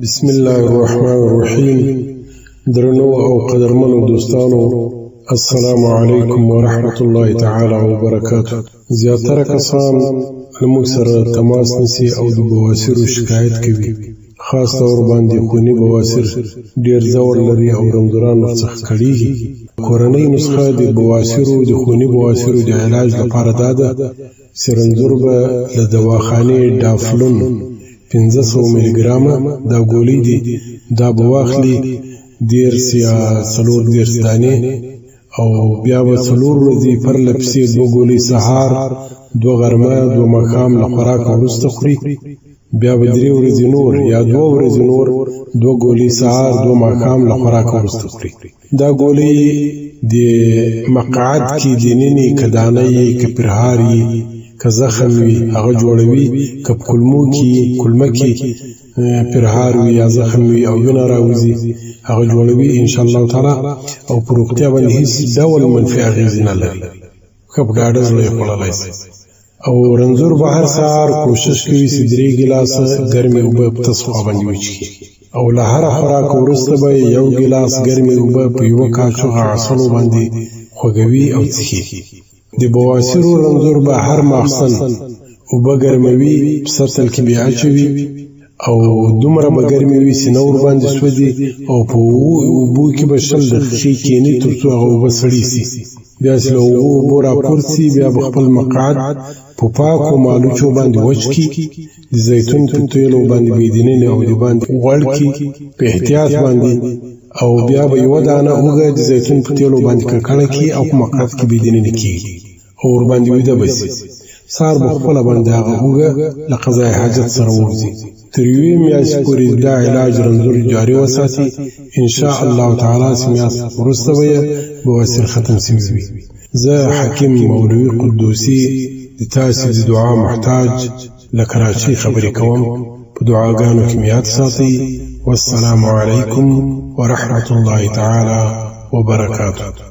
بسم الله الرحمن الرحیم. درنو او قدرمنو دوستانو، السلام علیکم ورحمت الله تعالی وبرکاته. زیاتره کسان له موږ سره تماس نیسي او د بواسیرو شکایت کوي. خاص طور باندې خوني بواسیر ډیر ځور لري او رنځوران ورڅخه کړیږي. کورنۍ نسخه د بواسیرو، د خوني بواسیرو د علاج لپاره دا ده چې رنځور به له دواخانې ډافلون 500 ملي ګرامه دا ګولۍ دي، دا به واخلي 30 یا 34 دانې، او بیا به 4 ورځې پرله پسې 2 ګولۍ سهار، 2 غرمه، 2 ماښام له خوراکه وروسته خوري. بیا به 3 ورځې نور یا 2 ورځې نور 2 ګولۍ سهار، 2 ماښام له خوراکه وروسته خوري. دا ګولۍ د مقعد کې د نینې که دانه یې، که پرهار یې، که زخم وي هغه جوړوي، که په کولمو کې، کولمه کې پرهار وي یا زخم وي او وینه راوځي هغه جوړوي ان شاء الله تعالی، او په روغتیا باندې هیڅ ډول منفي اغېزې نه لري. ښه په ډاډه زړه یې خوړلی شي. او رنځور به هر سهار کوشش کوي چې 3 ګیلاسه ګرمې اوبه په تس خوا باندې وچښي، او له هره خوراکه وروسته به یې 1 ګیلاس ګرمې اوبه په 1 کاچوغه عسلو باندې خوږوي او څښي. د بواسیرو رنځور به هر ماخستن اوبه ګرموي، په سطل کې به یې اچوي، او دومره به ګرمې وي چې نه ورباندې سوځي، او په اوبو کې به 20 دقیقې کښېني تر څو هغه اوبه سړې سي. بیا چې له هغو اوبو راپورته سي، بیا به خپل مقعد په پاکو مالوچو باندې وچ کړي، د زیتون په تیلو باندې به یې دننه او د باندې غوړ کړي په احتیاط باندې، او بیا به 1 دانه اوږه د زیتون په تیلو باندې ککړه کړي او په مقعد کې به یې دننه کېږدي او ورباندې ویده به سي. سهار به خپله باندې هغه اوږه له قضای حاجت سره ووځي. تر 1 میاشتې پورې دا علاج رنځور جاري وساتي، ان شاء الله تعالی چې میاشت وروسته به یې بواسیر ختم سوي وي. زه حکیم مولوي قدوسي د تاسې د دعا محتاج له کراچۍ خبرې کوم. په دعاګانو کې مې یاد ساتئ. والسلام علیکم ورحمة الله تعالی وبرکاته.